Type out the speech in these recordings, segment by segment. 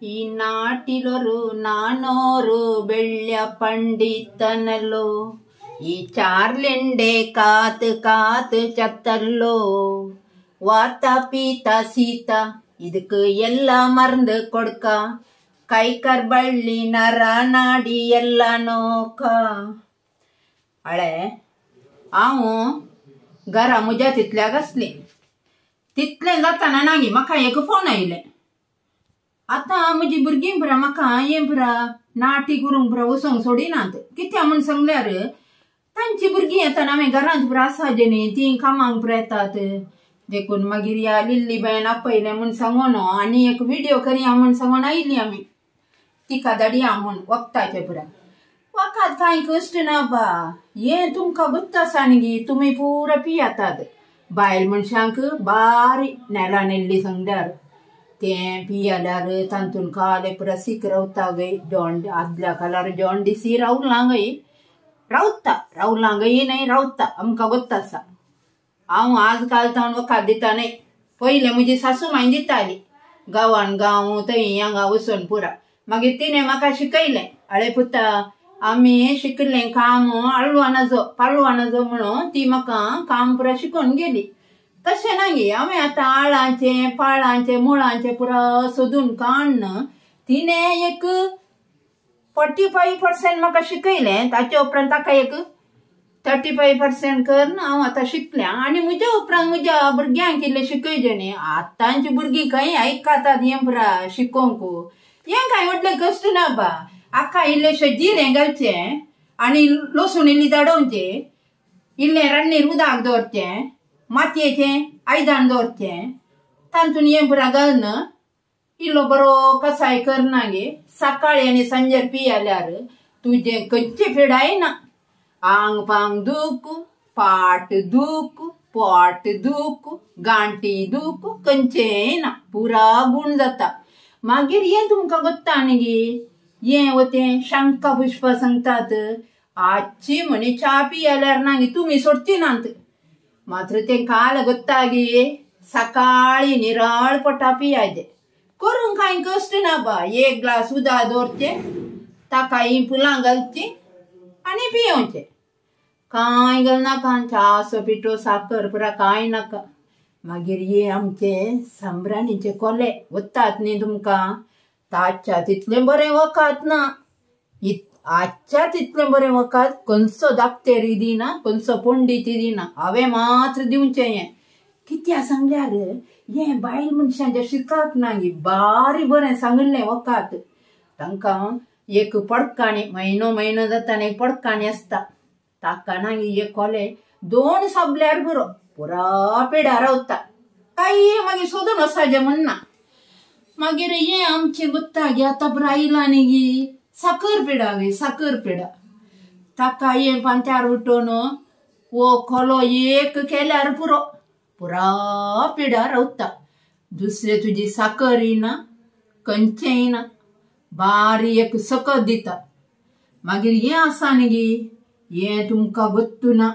ಈ ನಾಟಿಲೊರು ನಾನೋರು ಬೆಳ್ಯ ಪಂಡಿತನಲ್ಲೋ, ಈ ಚಾರ್ಲೆಂಡೆ ಕಾತ್ ಕಾತ್ ಚತ್ತಲ್ಲೋ, ವಾತ ಪೀತ ಸೀತ ಇದಕ್ಕೆ ಎಲ್ಲ ಮರಂದು ಕೊಡ್ಕ, ಕೈ ಕರ್ಬಳ್ಳಿ ನರ ನಾಡಿ ಎಲ್ಲ ನೋಕ. ಹಳೆ हांव घरा म्हज्या तितल्याक आसली, तितलें जाताना नागी म्हाका एक फोन आयलें. आतां म्हजी भुरगीं पुरा म्हाका हें पुरा नाटी करूंक पुरा वचोंक सोडिनात. कित्याक म्हूण सांगल्यार तांची भुरगीं येतना हांवें घरांत पुरा आसा न्ही, तीं कामांक पुरा येतात. देखून मागीर ह्या लिल्ली बायन आपयलें म्हूण सांगून आनी एक विडियो करया म्हूण सांगून आयली आमी. तिका धाडया म्हूण वखदाचें पुरा. वखद कांय कश्ट ना बा, हें तुमकां गुत्त आसा न्ही, तुमी पुरा पियेतात. बायल मनशांक बारी नेला नेल्ली सांगल्यार तें पियेल्यार तातूंत काले पुरा सीक रावता गय. जॉन्ड आदल्या काळार जॉन्डिसी रावलां गय, रावता रावलां गय न्हय रावता, आमकां गोत्त आसा. हांव आज काल तावन वखद दिता न्हय, पयलें म्हजी सासू माय दिताली गांवान गांव थंय हांगा वचून पुरा. मागीर तिणें म्हाका शिकयलें, आळे पुता आमी शिकलें काम आळवा नजो पालवा नजो म्हणून ती म्हाका काम पुरा शिकोवन गेली. तशें ना गे, हांवें आतां आळांचें पाळांचें मुळांचें पुरा सोदून काडून तिणें एक 45% म्हाका शिकयलें. ताचे उपरांत ताका एक 35% करून हांव आतां शिकलें. आनी म्हज्या उपरांत म्हज्या भुरग्यांक इल्लें शिकयचें न्ही. आतांची भुरगीं खंय आयकतात हें पुरा शिकोवंक, हें कांय व्हडलें कश्ट ना बा. आका इल्लेशें जिरें घालचें आनी लसूण इल्ली धाडोवचें, इल्लें रान्नीर उदक दवरचें, मातयेचें आयदन दवरचें, तातूंत हें पुरा घालून इल्लो बरो कसाय करना गे. सकाळी आनी सांजेर पियेल्यार तुजें खंयचें पिडाय ना, आंग पांग दूख, पाट दूख, पोट दूख, गांठी दूख, खंयचेंय ना, पुरा गूण जाता. मागीर हें तुमकां गोत्ता न्ही गे, हें वतें शंका पुष्प सांगतात आजची म्हणे च्या पियेल्यार ना गे तुमी सोडची नात. मात्र तें काल गोत्ता गे, सकाळी निराळ पोटा पियाचे, करूंक कांय कश्ट ना बा. एक ग्लास उदक दवरचें, ताका हीं फुलां घालचीं आनी पियोवचें. कांय घालनाका, च्याचो पिठो साकर पुरा कांय नाका. मागीर हे आमचे सांब्राणीचे कोले वतात न्ही तुमकां, ताच्या तितलें बरें वखद ना, आजच्या तितलें बरें वखद खंयचो दाक्तेरूय दिना, खंयचो पंडीतूय दिना. हांवें मात्र दिवचें हें. कित्याक सांगल्यार हें बायल मनशांच्या शिकाक ना गे, बारी बरें सांगिल्लें वखद. तांकां एक पडकाणी म्हयनो म्हयनो जाता एक पडकाणी आसता, ताका ना गे एक कोले 2 साबल्यार पुरो पुरा पिडा रावता. कांय मागीर सोदून वचपाचें म्हण ना. मागीर हें आमचें गुत्ता गे आतां पुरा आयलां न्ही गे साकर पिडा गे, साकर पिडा. ताका हें पांत्यार उठोवन हो कोलो एक केल्यार पुरो पुरा पिडा रावता. दुसरें तुजी साकर येना, खंयचें ना, बारी एक सकत दिता. मागीर हें आसा न्ही गे, हें तुमकां गोत्तू ना,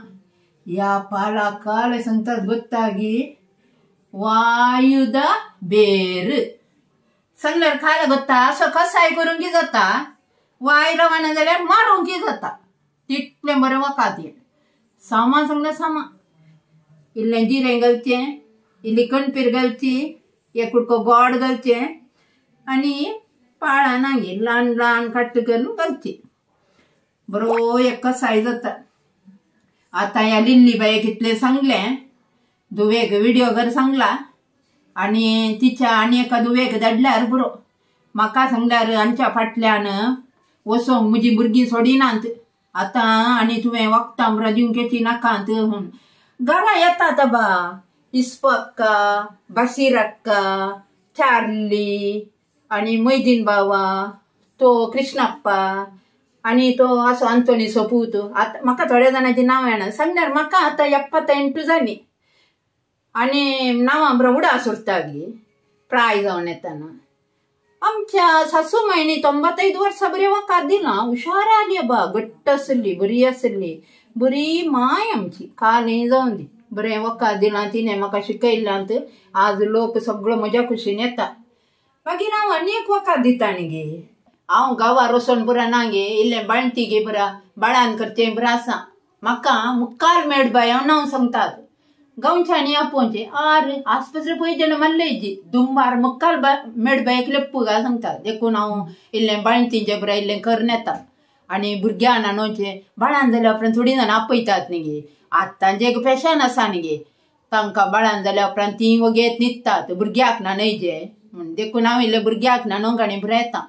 ह्या पाला काल सांगतात गोत्ता गे वायुदा बेर सांगल्यार खायला गोत्ता. असो कसाय करूंक की जाता, वाय रवाना जाल्यार मारूंक की जाता, तितलें बरें वखद हें. सामान सांगल्यार सामान, इल्लें जिरें घालचें, इल्ली कणपीर घालची, एक कुडको गोड घालचें आनी पाळां ना गे ल्हान ल्हान काट्ट करून घालची, बरो एक कसाय जाता. आतां ह्या लिल्ली बायेक इतलें सांगलें, धुवेक विडियो कर सांगला आनी तिच्या आनी एका धुवेक धाडल्यार पुरो. म्हाका सांगल्यार आमच्या फाटल्यान वचोंक म्हजी भुरगीं सोडिनात आतां, आनी तुवें वखदां पुरा दिवंक येची नाकात म्हूण. घरा येतात बा इस्पक्का, बाशीरक्का, चार्ली आनी मैदीन बावा, तो कृष्णप्पा आनी तो असो अंतोनीचो पूत. आतां म्हाका थोड्या जाणांची नांवां येना सांगल्यार म्हाका आतां 78 जालीं आनी नांवां बरो उडास उरता गे प्राय जावन येतना. आमच्या सासू मायनी 95 वर्सां बरें वखद दिलां, हुशार आली बा, घट्ट आसली, बरी आसली, बरी माय आमची, कालय जावन दी बरें वखद दिलां तिणें म्हाका शिकयलां. आज लोक सगळो म्हज्या खुशीन येता. मागीर हांव आनी एक वखद दिता न्ही गे. हांव गांवार वचोन पुरा ना गे इल्लें बाळंती गे पुरा बाळान करचें पुरा आसा. म्हाका मुखार मेड बाय हांव नांव सांगतात गांवच्यानी आपोवचें आर आस्पत्रे पळय जेन्ना मारलेजी दुंबार मुखार मेड बायक लेप्पू गा सांगतात. देखून हांव इल्लें बाळंतीचें पुरा इल्लें करून येता. आनी भुरग्यां न्हाणोवचें बाळान जाल्या उपरांत थोडीं जाणां आपयतात न्ही गे. आतांचें एक फॅशन आसा न्ही गे, तांकां बाळान जाल्या उपरांत तीं वगेत न्हिदतात भुरग्याक न्हाणयचें म्हूण. देखून हांव इल्लें भुरग्याक न्हाणोवंक आनी पुरा येता.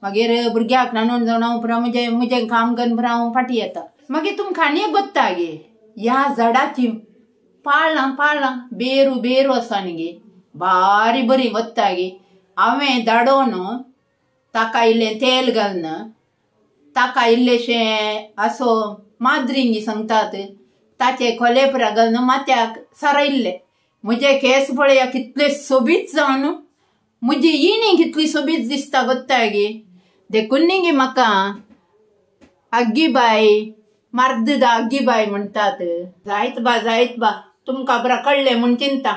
मागीर भुरग्याक न्हाणोवन जावन हांव पुरा म्हजें म्हजें काम करून पुरा हांव फाटीं येता. मागीर तुमकां आनी एक गोत्ता गे, ह्या झाडाची पाळां पाळां बेरू बेरू आसा न्ही गे, बारी बरी गोत्ता गे. हांवें धाडोवन ताका इल्लें तेल घालून ताका इल्लेशें असो माद्रिंगी सांगतात ताचे खोले पुरा घालून माथ्याक सारयल्ले. म्हजे केंस पळया कितले सोबीत जावन म्हजी इणी कितली सोबीत दिसता गोत्ता गे. देखून न्ही गे म्हाका आग्गीबाय मार्ददा आग्गीबाय म्हणटात. जायत बा जायत बा तुमकां बरा कळ्ळें म्हूण चिंता.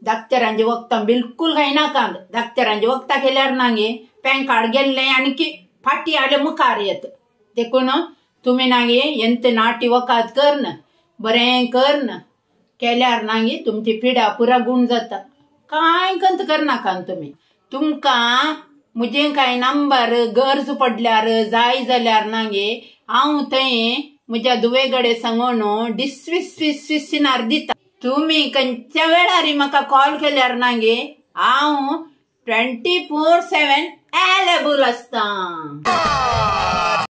डाक्टरांची वखदां बिलकूल खायनाका. डाक्टरांची वखदां केल्यार ना गे पॅन कार्ड गेल्लें आनी फाटी आले मुखार येत. देखून तुमी ना गे एंत नाटी वखद करन बरें करन केल्यार ना गे तुमची पिडा पुरा गूण जाता. कांय कंत करनाका तुमी. तुमकां म्हजें कांय नंबर गरज पडल्यार जाय जाल्यार ना गे हांव थंय म्हज्या धुवे कडेन सांगून डिसवीस वीस दिता. तुमी खंयच्या वेळार म्हाका कॉल केल्यार ना गे हांव 24/7 अवेलेबल आसता.